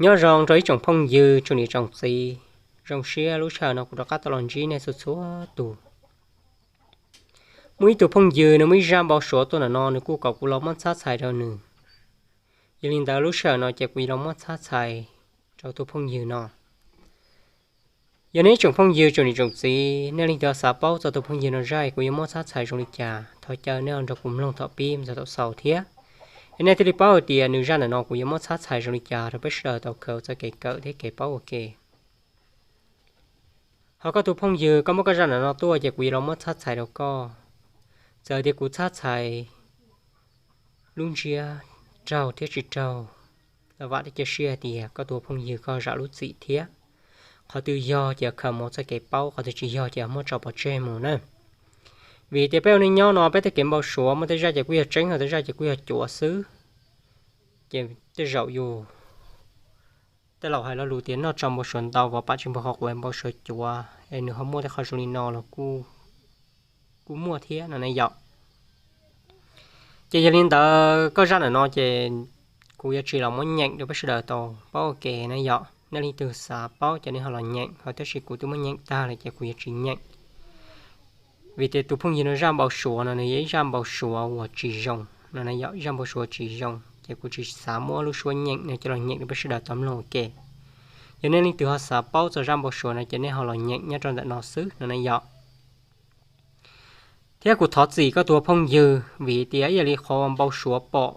Nyob zoo rau ib tsoom phooj ywg tsoom niam tsoom txiv, zoo siab lub sij hawm no kuv rov qab tau los ntsib nej txhua txhua tus. Muaj ib tug phooj ywg nws muaj ib zaj npau suav tuaj ntawm no, nws kuj kom kuv los muab txhab txhais rau nws. Yog li ntawd lub sij hawm no ces kuv yuav los muab txhab txhais rau tus phooj ywg no. Yog nej ib tsoom phooj ywg tsoom niam tsoom txiv, nej leej twg xav paub txog tus phooj ywg no zaj kuv yuav muab txhab txhais zoo li cas, thov caw nej nrog kuv mloog thaum pib mus txog thaum xaus thiab. Es nej thiaj li paub hais tias nws zaj ntawm no kuv yuav muab txhab txhais zoo li cas rau peb sawv daws tau khaws txoj kev kawm thiab kev paub ua ke. Ho koj tus phooj ywg, koj muab koj zaj ntawm no tuaj ces kuv yuav los muab txhab txhais rau koj. Txawm tias kuv txhab txhais lub ntsiab raug thiab tsis raug, vam thiab cia siab hais tias koj tus phooj ywg koj zam lub txim thiab. Qhov twg yog ces khaws mus ua txoj kev paub, qhov twg tsis yog ces muab tso pov tseg mus na. Vim tias peb ua neej nyob no peb tej kev npau suav muaj tej zaj ces kuj yog tseeb, ho tej zaj ces kuj yog cuav xwb. Ces tej zaum yus, tej laus hais lo lus tias noj tso npau suav ntau, vov pam tsis npau qhov quav, npau suav cuav es nws ho muaj tej qho zoo li no los kuj muaj thiab no na yom. Ces yog li ntawd koj zaj ntawm no ces kuv yuav tsis los muab nyeem rau peb sawv daws tau paub ua ke na yom. Nej leej twg xav paub ces nej ho los nyeem, ho tab sis kuv twb muab nyeem tag lawm ces kuv yuav tsis nyeem. Vim tias tus phooj ywg no zaj npau suav no nws yog ib zaj npau suav uas tsis zoo no na yom, ib zaj npau suav tsis zoo ces kuv tsis xav muab lub suab nyeem no coj los nyeem rau peb sawv daws tau mloog ua ke. Yog nej leej twg ho xav paub txog zaj npau suav no ces nej ho los nyeem nyob rau ntawm no xwb no na yom. Thiab kuv thov txim koj tus phooj ywg vim tias ib yam li qhov npau suav pom,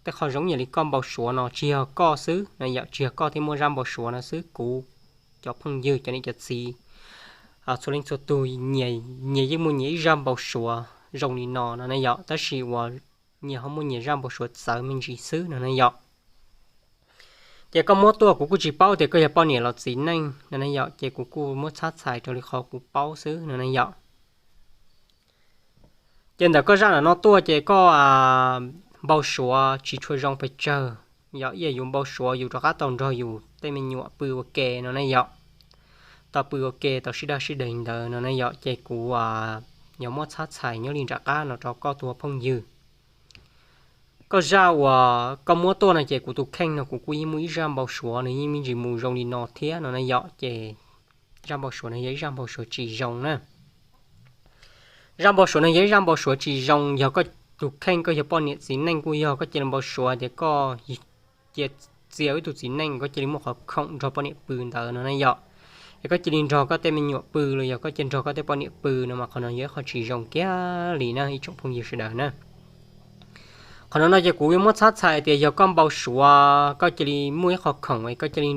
tej qho zoo ib yam li koj npau suav no tsis yog koj xwb no yom, tsis yog koj thiaj muaj zaj npau suav no xwb, kuv cov phooj ywg cov niam cov txiv txhua leej txhua tus nyias yeej muaj nyias ib zaj npau suav zoo li no no na yom, tab sis uas nyias ho muaj nyias zaj npau suav txawv me ntsis xwb no na yom. Ces koj muab tuaj kuv kuj tsis paub tias koj yog poj niam los txiv neej no na yom, ces kuv kuj muab txhab txhais raws li qhov kuv paub xwb no na yom. Ces ntawm koj zaj ntawm no tuaj ces koj npau suav tsis tshua zoo pes tsawg, yog ib yam yus npau suav yus rov qab tau nrog yus tej me nyuam pw ua ke no na yom. Tau pw ua ke tau sib daj sib deg ntawd no na yom, ces kuv yuav muab txhab txhais nyob li nram qab no rau koj tus phooj ywg. Koj zaj uas koj muab tuaj no ces kuv tus kheej no kuv kuj yeej muaj ib zaj npau suav nws yeej me ntsis mus zoo li no thiab no na yom, ces zaj npau suav no yog ib zaj npau suav tsis zoo na. Zaj npau suav no yog ib zaj npau suav tsis zoo, yog koj tus kheej koj yog poj niam txiv neej kuj yog, koj cia li npau suav tias koj cia txia ib tug txiv neej koj cia li muaj qhov khoom nrog poj niam pw ntawd no na yom, es koj cia li nrog koj tej me nyuam pw los yog koj cia li nrog koj tej poj niam pw no mas qhov no yog ib qho tsis zoo kiag li na ib tsoom phooj ywg sawv daws na. Qhov no no ces kuv yuav muab txhab txhais tias yog koj npau suav koj cia li muaj ib qho khoom, koj cia li,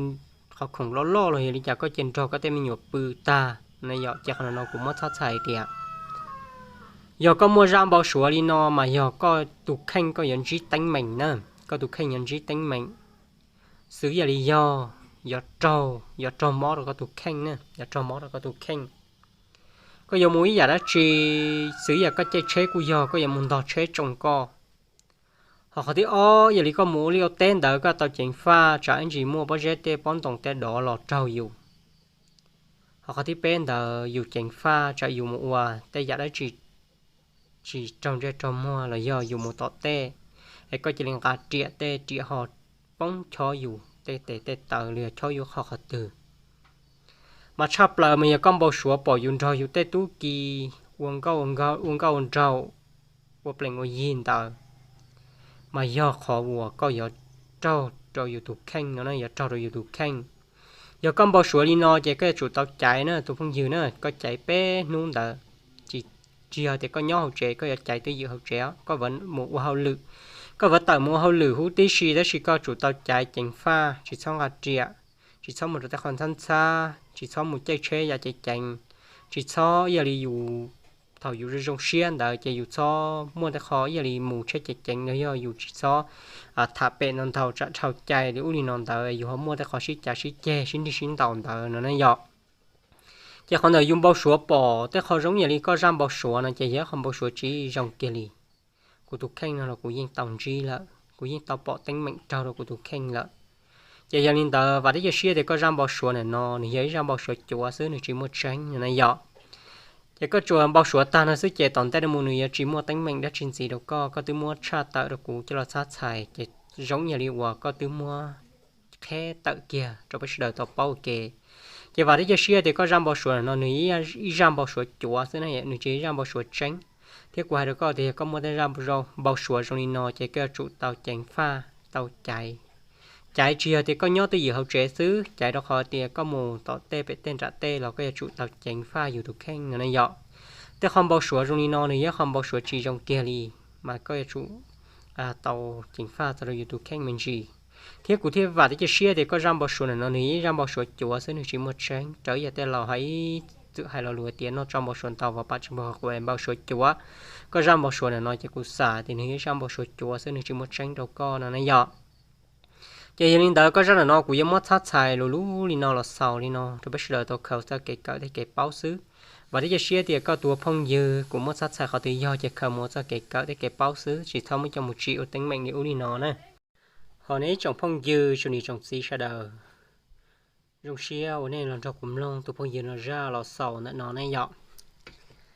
qhov khoom loj loj los yog li cas koj cia li nrog koj tej me nyuam pw tag no yom, ces qhov no no kuv muab txhab txhais tias yog koj muaj zaj npau suav li no mas yog koj tus kheej koj yuav ntsib teeb meem na, koj tus kheej yuav ntsib teeb meem. Xws yam li yog yuav raug, yuav raug mob rau koj tus kheej na, yuav raug mob rau koj tus kheej. Koj yuav mus ib yam dab tsi, xws yam koj caij tsheb kuj yog koj yuav mus ntog tsheb tsoo koj. Ho qhov thib ob yog li koj mus ua liaj ua teb ntawd koj tau ceev faj tsam ib ntsis muaj pob zeb tej pob ntoo tej dov los raug yus. Ho qhov thib peb ntawd yus ceev faj tsam yus mus ua tej yam dab tsi tsis raug ntsej raug muag los yog yus mus tom tej, es koj cia li nqa riam tej riam ho poob chob yus tej tes tej taw los yog chob yus qhov qhov twg. Mas tshaj plaws mas yog koj npau suav pom yus nrog yus tej tub ki ua nkauj ua nraug, ua plees ua yig ntawd, mas yog qhov uas koj yuav raug rau yus tus kheej no na, yuav raug rau yus tus kheej. Yog koj npau suav li no ces koj yuav tsum tau caiv na tus phooj ywg na, koj caiv peb hnub ntawd. Tsis, tsis yog tias koj nyob hauv tsev, koj yuav caiv twj ywm hauv tsev, koj mus ua hauj lwm, koj yuav tawm mus ua hauj lwm huv tib si, tab sis koj tsum tau caiv ceev faj, tsis txhob nqa riam, tsis txhob mus rau tej qhov ntxhab ntxhab, tsis txhob mus caij tsheb yam ceev ceev, tsis txhob ib yam li yus thaum yus zoo zoo siab ntawd ces yus txhob muaj tej qho ib yam li mus tsheb ceev ceev los yog yus tsis txhob tham pem no ntau tsam dhau cai li ub li no ntawd yus ho muaj tej qho sib cav sib ceg sib nrig sib ntaus ntawd no na yom. Ces qhov ntawm yus npau suav pom tej qho zoo yam li koj zaj npau suav no ces yog qhov npau suav tsis zoo kiag li. Kuv tus kheej no los kuv yeej tau ntsib lawm, kuv yeej tau pom teeb meem raug rau kuv tus kheej lawm. Ces yog li ntawd vam thiab cia siab tias koj zaj npau suav ntawm no nws yog ib zaj npau suav cuav xwb, nws tsis muaj tseeb no na yom. Ces koj tsuas npau suav tag no xwb ces tom ntej no mus nws yuav tsis muaj teeb meem dab tsi ntxiv rau koj, koj twb muab tshaj tawm rau kuv coj los txhab txhais ces zoo yam li uas koj twb muab qheb tawm kiag rau peb sawv daws tau paub ua ke. Ces vam thiab cia siab tias koj zaj npau suav no nws ib zaj npau suav cuav xwb na, nws tsis yog ib zaj npau suav tseeb. Thiab kuv hais rau koj tias yog koj muaj tej zaj npau suav zoo li no ces koj yuav tsum tau ceev faj, tau caiv. Caiv tsis yog tias koj nyob twj ywm hauv tsev xwb, caiv rau qhov tias koj mus tom tej pem tej nram tej los koj yuav tsum tau ceev faj yus tus kheej no na yom. Tej qhov npau suav zoo li no nws yog qhov npau suav tsis zoo kiag li, mas koj yuav tsum tau ceev faj txog rau yus tus kheej me ntsis. Thiab kuv thiaj vam thiab cia siab tias koj zaj npau suav ntawm no nws yog ib zaj npau suav cuav xwb, nws tsis muaj tseeb. Raws ib yam tej laus hais, txwm hais lo lus tias noj tso npau suav ntau, vov pam tsis npau suav cuav. Koj zaj npau suav ntawm no ces kuv xav tias nws yog ib zaj npau suav cuav xwb, nws tsis muaj tseeb rau koj no na yom. Ces yog li ntawd koj zaj ntawm no kuv yuav muab txhab txhais lus lub li no los xaus li no rau peb sawv daws tau khaws txoj kev kawm thiab kev paub xwb. Vam thiab cia siab tias koj tus phooj ywg kuv muab txhab txhais qhov twg yog ces khaws mus ua txoj kev kawm thiab kev paub xwb, tsis txhob muab coj mus tsim ua teeb meem li ub li no na. Ho nej ib tsoom phooj ywg tsoom niam tsoom txiv sawv daws, zoo siab uas nej los nrog kuv mloog tus phooj ywg no zaj los xaus ntawm no ne yom.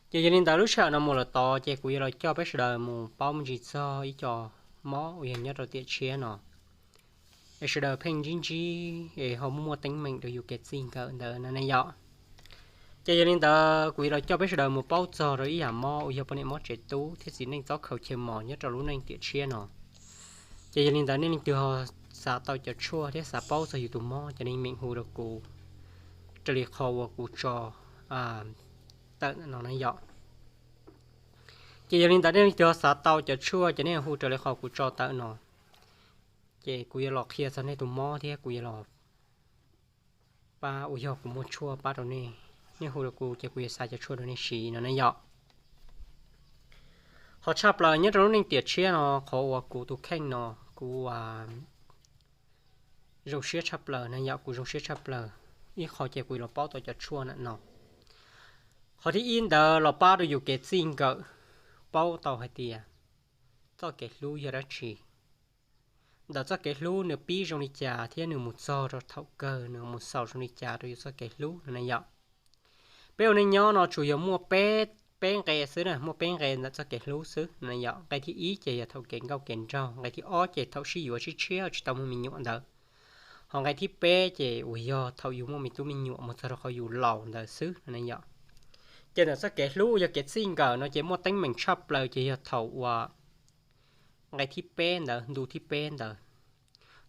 Ces yog li ntawd lub sij hawm no mus lawm tod ces kuv yuav los coj peb sawv daws mus paub me ntsis txog ib co mob uas yog nyob rau tiam tshiab no, es sawv daws pheej ntsib ntsib es ho muaj muaj teeb meem rau yus kev txij nkawm ntawd no ne yom. Ces yog li ntawd kuv yuav los coj peb sawv daws mus paub txog rau ib yam mob uas yog poj niam mob tsev tub thiab txiv neej txob khaws chaw mos nyob rau lub neej tiam tshiab no. Ces yog li ntawd nej leej twg ho xav tau cov tshuaj thiab xav paub txog yus tus mob ces nej meem hu rau kuv raws li qhov uas kuv tso tawm no na yom. Ces yog li ntawd nej leej twg ho xav tau cov tshuaj ces nej hu raws li qhov kuv tso tawm no, ces kuv yuav los qhia txog nej tus mob thiab kuv yuav los pab uas yog kuv muaj tshuaj pab rau nej. Nej hu rau kuv ces kuv yuav xa cov tshuaj rau nej siv no na yom. Ho tshaj plaws nyob rau lub neej tiam tshiab no, qhov uas kuv tus kheej no kuv zoo siab tshaj plaws na yom, kuv zoo siab tshaj plaws. Ib qho ces kuv los paub tau cov tshuaj ntawm no. Qhov thib ib ntawd los pab rau yus kev txij nkawm, paub tau hais tias txoj kev hlub yog dab tsi, ntawm txoj kev hlub nws pib zoo li cas thiab nws mus txog rau thaum kawg nws mus xaus zoo li cas rau yus txoj kev hlub no na yom. Peb ua neej nyob no tsuas yog muaj peb, peb nqe xwb na, muaj peb nqe ntawm txoj kev hlub xwb no na yom. Nqe thib ib ces yog thaum kev nkauj kev nraug, nqe thib ob ces thaum sib yuav sib tshiab tsis tau muaj me nyuam ntawd, ho nqe thib peb ces uas yog thaum yus muaj me tub me nyuam mus txog rau qhov yus laus ntawd xwb no na yom. Ces ntawm txoj kev hlub uas yog kev txij nkawm no ces muaj teeb meem tshaj plaws ces yog thaum uas nqe thib peb ntawd, ntu thib peb ntawd,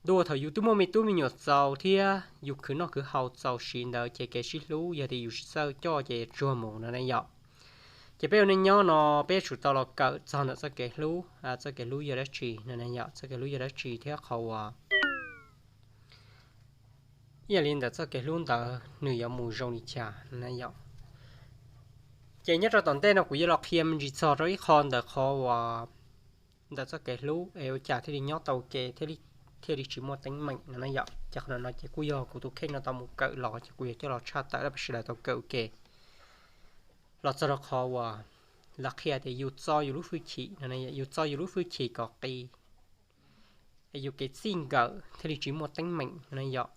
ntu uas thaum yus twb muaj me tub me nyuam txaus thiab yus khwv noj khwv haus txaus siv ntawd ces kev sib hlub yog tias yus tsis txawj coj ces tsuag mus no na yom. Ces peb ua neej nyob no peb yuav tsum tau los kawm txog ntawm txoj kev hlub, txoj kev hlub yog dab tsi no na yom, txoj kev hlub yog dab tsi thiab qhov uas ib yam li ntawm txoj kev hlub ntawd nws yuav mus zoo li cas no na yom. Ces nyob rau tom ntej no kuv yuav los qhia me ntsis txog rau ib qho ntawm qhov uas ntawm txoj kev hlub es ua cas thiaj li nyob tau ua ke thiaj li tsis muaj teeb meem no na yom. Ces qhov no ces kuj yog kuv tus kheej no tau mus kawm los ces kuv yuav coj los tshaj tawm rau peb sawv daws tau kawm ua ke. Los txog rau qhov uas lawv qhia tias yus txo yus lub hwj chim no, yus txo yus lub hwj chim kom qis, yus kev txij nkawm thiaj li tsis muaj teeb meem no na yom.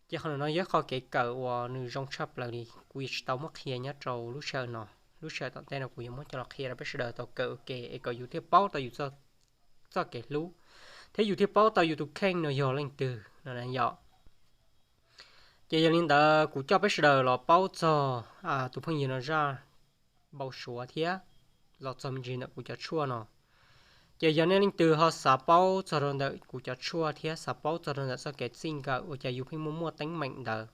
Ces qhov no yog ib qho kev kawm uas nws zoo tshaj plaws li, kuv yuav tsis tau muab qhia nyob rau lub sij hawm no. Lub sij hawm tom ntej no kuv yuav muab coj los qhia rau peb sawv daws tau kawm ua ke es kom yus thiaj paub tau yus txoj kev hlub, thiab yus thiaj paub tau yus tus kheej no yog leej twg no na yom. Ces yog li ntawd kuv coj peb sawv daws los paub txog tus phooj ywg no zaj npau suav thiab los txog me ntsis ntawm kuv cov tshuaj no. Ces yog nej leej twg ho xav paub txog rau ntawm kuv cov tshuaj thiab xav paub txog rau ntawm txoj kev txij nkawm ua cas yus pheej muaj muaj teeb meem ntawd,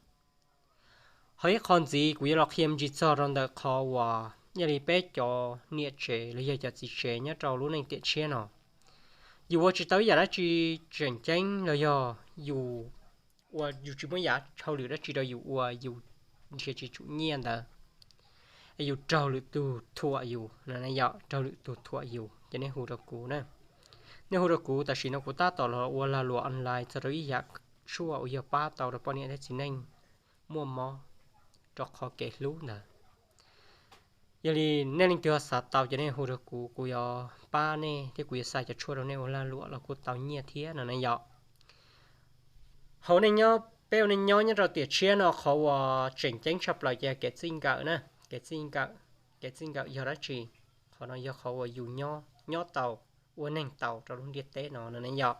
ho ib qho ntxiv kuv yuav los qhia me ntsis txog rau ntawm qhov uas yog li peb cov niam tsev los yog cov txiv tsev nyob rau lub neej tiam tshiab no, yus ua tsis tau ib yam dab tsi tseem ceeb los yog yus ua yus tsis muaj yam hauj lwm dab tsi rau yus ua, yus nrhiav tsis tsum nyiaj ntawd, yus raug lwm tus thuam yus no na yom, raug lwm tus thuam yus ces nej hu rau kuv na. Nej hu rau kuv, tam sim no kuv tab tom los ua lag luam online txog rau ib yam tshuaj uas yog pab tau rau poj niam thiab txiv neej muaj mob rau qhov kev hlub ntawd. Yog li nej leej twg xav tau ces nej hu rau kuv, kuv yuav pab nej thiab kuv yuav xa cov tshuaj rau nej ua lag luam los kuj tau nyiaj thiab no na yom. Hauv nej nyob, peb ua neej nyob nyob rau tiam tshiab no qhov uas tseem ceeb tshaj plaws ces kev txij nkawm na, kev txij nkawm, kev txij nkawm yog dab tsi? Qhov no yog qhov uas yus nyob, nyob tau, ua neeg tau rau lub ntiaj teb no no na yom.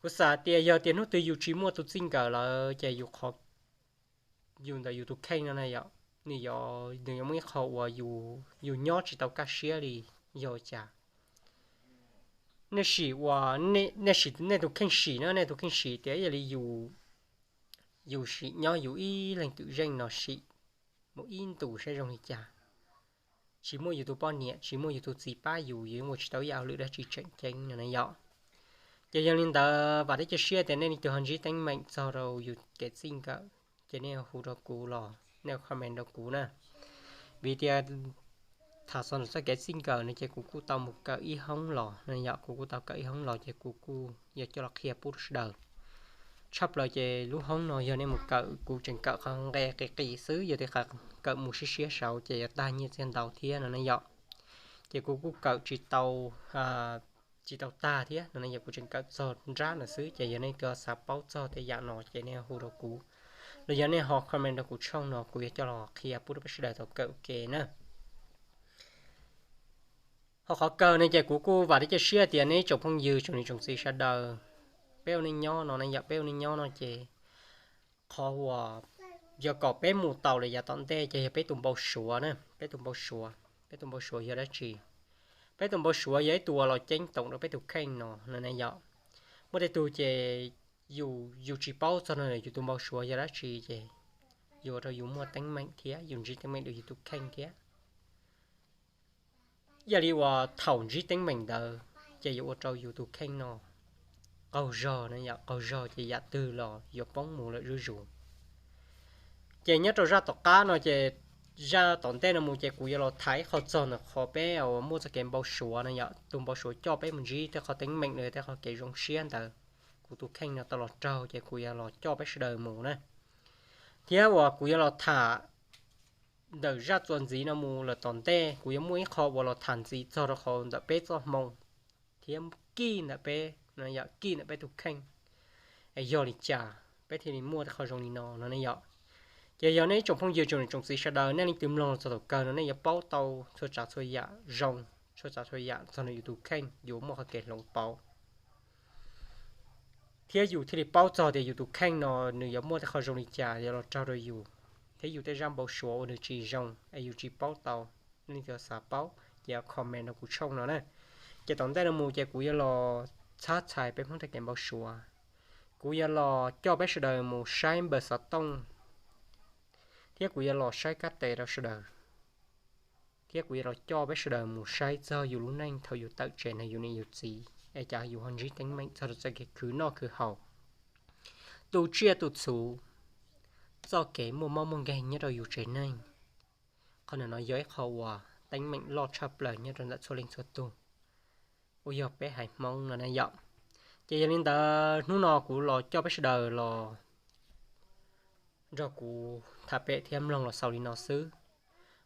Kuv xav tias yog tias hnub twg yus tsis muaj tus txij nkawm lawm ces yus ntawm yus tus kheej no na yom, nws yuav muaj ib qho uas yus nyob tsis tau kaj siab li. Yog cas? Nej sim uas nej sim nej tus kheej sim na, nej tus kheej sim tias ib yam li yus sim nyob yus ib leeg twm zeej no sim mus ib ntus saib zoo li cas. Tsis muaj yus tus poj niam, tsis muaj yus tus txiv pab yus, yus yeej ua tsis tau ib yam lwm dab tsi tseem ceeb no na yom. Ces yog li ntawd vam thiab cia siab tias nej leej twg ho ntsib teeb meem txog rau yus kev txij nkawm ces nej hu rau kuv los nej comment rau kuv na. Vim tias tham txog txoj kev txij nkawm no ces kuv kuj tau mus kawm ib hoob los no yom, kuv kuj tau kawm ib hoob los ces kuv kuj yuav coj los qhia pub rau sawv daws. Tshaj plaws ces lub hoob no yog nej mus kawm, kuv tseem kawm qhov nqe qis qis xwb, yog tias kawm mus siab siab saud ces yuav tag nyiaj txiag ntau thiab no na yom. Ces kuv kuj kawm tsis tau tsis tau tag thiab no na yom, kuv tseem kawm txog nrab no xwb. Ces yog nej twg xav paub txog tej yam no ces nej hu rau kuv los yog nej ho comment rau kuv tshooj no, kuv yuav coj los qhia pub rau peb sawv daws tau kawm ua ke na. Ho qhov kawg no ces kuv kuj vam thiab cia siab tias nej ib tsoom phooj ywg tsoom niam tsoom txiv sawv daws, peb ua neej nyob no na yom, peb ua neej nyob no ces qhov uas yog kom peb mus tau lawm yav tom ntej ces yog peb tus npau suav na, peb tus npau suav. Peb tus npau suav yog dab tsi? Peb tus npau suav yog ib tug uas los ceeb toom rau peb tus kheej no no na yom. Muaj tej tug ces yus tsis paub txog no yus tus npau suav yog dab tsi ces yuav ua rau yus muaj teeb meem thiab yus ntsib teeb meem rau yus tus kheej thiab. Yam li uas thaum ntsib teeb meem ntawd ces yuav ua rau yus tus kheej no qaug zog na yom, qaug zog ces yam twg los yuav poob mus lawm zuj zus. Ces nyob rau zaj tom qab no ces zaj tom ntej no mus ces kuv yuav los tham ib qho txog ntawm qhov peb uas muaj txoj kev npau suav no yom, tus npau suav coj peb mus ntsib tej qhov teeb meem los tej qhov kev zoo siab ntawd. Kuv tus kheej no tau los raug ces kuv yuav los coj peb sawv daws mus na. Thiab uas kuv yuav los tham ntawm zaj txuas ntxiv no mus lawm tom ntej, kuv yuav muaj ib qho uas los tham ntxiv txog rau qhov ntawm peb txoj hmoo thiab kij ntawm peb, yog kij ntawm peb tus kheej es yog li cas peb thiaj li muaj tej qho zoo li no no ne yom. Ces yog nej ib tsoom phooj ywg tsoom niam tsoom txiv sawv daws, nej leej twg mloog los txog thaum kawg no nej yuav paub tau txhua tsav txhua yam zoo, txhua tsav txhua yam txog nws yus tus kheej yuav muaj qhov kev hloov pauv thiab yus thiaj li paub txog tias yus tus kheej no nws yuav muaj tej qho zoo li cas yuav los raug rau yus, thiab yus tej zaj npau suav uas nws tsis zoo es yus tsis paub tau. Nej leej twg xav paub ces comment rau kuv tshooj no na. Ces tom ntej no mus ces kuv yuav los txhab txhais peb Hmoob tej kev npau suav, kuv yuav los coj peb sawv daws mus saib npawb xov tooj, thiab kuv yuav los saib kab tes rau sawv daws, thiab kuv yuav los coj peb sawv daws mus saib txog yus lub neej thaum yus tawm tsev nrog yus niam yus txiv es cas yus ho ntsib teeb meem txog rau txoj kev khwv noj khwv haus, tu tsiaj tu txhuv, txoj kev muaj mob muaj nkeeg nyob rau yus tsev neeg. Qhov ntawm no yog ib qho uas teeb meem loj tshaj plaws nyob rau ntawm txhua leej txhua tug uas yog peb haiv Hmoob no na yom. Ces yog li ntawd hnub no kuv los coj peb sawv daws los nrog kuv tham pem thiab mloog los xaus li no xwb.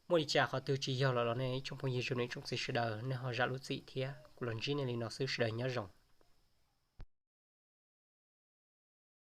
Muaj li cas qhov twg tsis yog lawm los nej ib tsoom phooj ywg tsoom niam tsoom txiv sawv daws nej ho zam lub txim thiab. Kuv los ntsib nej li no xwb, sawv daws nyob zoo.